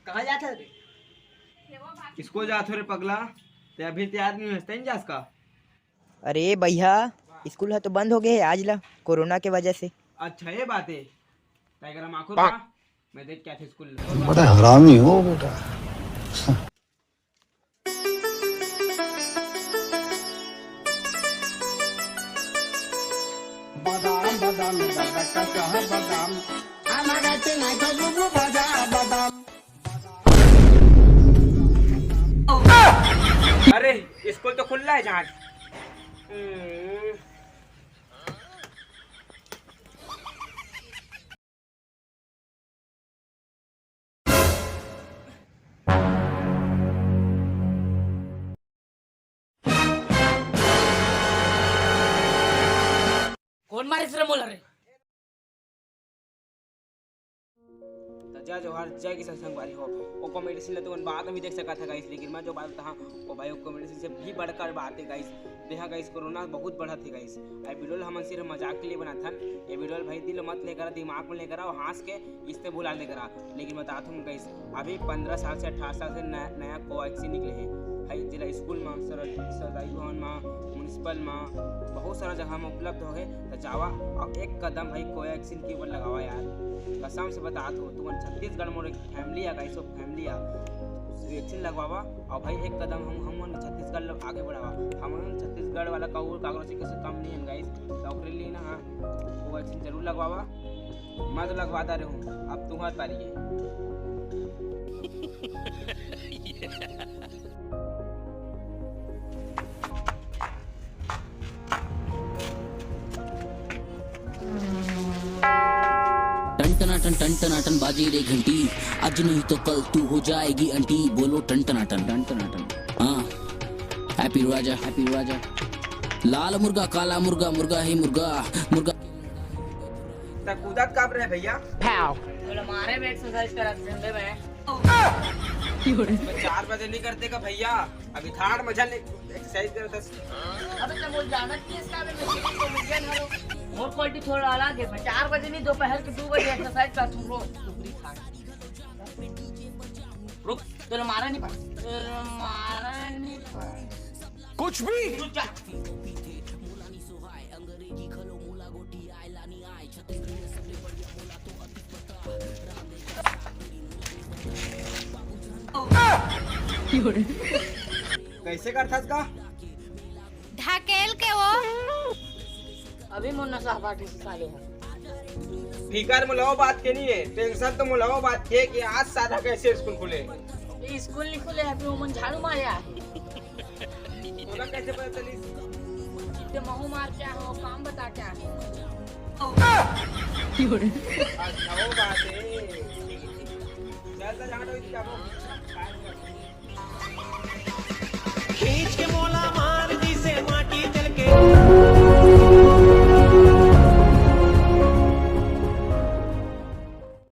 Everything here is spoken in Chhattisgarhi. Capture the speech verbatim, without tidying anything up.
कहाँ जात हस बे? स्कूल जात हो रे पगला, ते अभी तैयार नहीं होस, तैं जास का? अरे भैया, स्कूल ह तो बंद हो गए हे आज ला, कोरोना के वजह से। अच्छा, ये बात है। ताई करा माखुर का, मैं देख क्या थे स्कूल। बड़ा हरामी हो बेटा। अरे, स्कूल तो खुल्ला है जहाँ। हम्म। कोन मारिस रे मोला रे? त जय जोहार, जय किसान संगवारी हो। ओ कॉमेडी सीन ल तुमन बाद में भी देख सकत ह गाइस, लेकिन मैं जो बात बताहा, ओ भाई, ओ कॉमेडी सीन से भी बढ़कर बात है गाइस। देहा गाइस, कोरोना बहुत बढ़त है गाइस। ए वीडियो ल हमन सिर्फ मजाक के लिए बनाथन। ए वीडियो ल भाई दिल मत लेकर, दिमाग में लेकर आओ, हंस के इससे भुला लेकर आ। लेकिन बतात हूँ गाइस, अभी पंद्रह साल से, अठारह साल से नया, नया कोवैक्सीन निकले है। भाई, जिला स्कूल में, सर-, सरकारी भवन में, म्युनिसिपल में, बहुत सारा जगह में उपलब्ध हो है। तो जावा और एक कदम भाई कोवैक्सीन के ऊपर लगावा यार। कसम से बतात हूँ, तुमन छत्तीसगढ़ मोर एक फैमिली आ गाइस, फैमिली आ, वैक्सीन लगवावा। और भाई एक कदम हम, हम मन छत्तीसगढ़ लोग आगे बढ़ावा। हम छत्तीसगढ़ वाला काऊ काकरो से किसी कम नहीं है गाइस। तो ओकरे लिए ना, हाँ, कोवैक्सीन जरूर लगवावा। मैं तो लगवाता रहूँ, अब तुम्हारी पारी है। टन टनाटन, टन टनाटन बाजे रे घंटी, आज नहीं तो कल तू हो जाएगी आंटी, बोलो टन टनाटन, टन टनाटन। हाँ, हैप्पी राजा, हैप्पी राजा। लाल मुर्गा, काला मुर्गा, मुर्गा ही मुर्गा, मुर्गा। त कूदत काबर रहे भैया? बोला मारे में एक्सरसाइज करत ठंडे में। मैं चार बजे नहीं करते का भैया, अभी थाड़ मजा ले एक्सरसाइज करत हस। अबे तो बोल जाना कि इसका अबे मैं कॉमेडियन हूँ। मोर क्वालिटी थोड़ा अलग है, मैं चार बजे नहीं, दोपहर के दो बजे एक्सरसाइज करता हूँ रोज। रुक, तेरे मारा नहीं पड़ा, तेरे मारा नहीं पड़ा। कुछ भी। रुक जा। कैसे करथस का? ढकेल के वो। अभी मुन्ना सहपाठी से साले हैं। फिकर मोला वो बात के नहीं है, टेंशन तो मोला वो बात के कि आज साला कैसे स्कूल खुले। ये स्कूल नहीं खुले, अभी वो मन झाड़ू मारे आए। तोला कैसे पता चलिस? ते महू मार के आए हो, काम बता के आए हो। अच्छा, वो बात है। चल, तो जहाँ तो जाबो।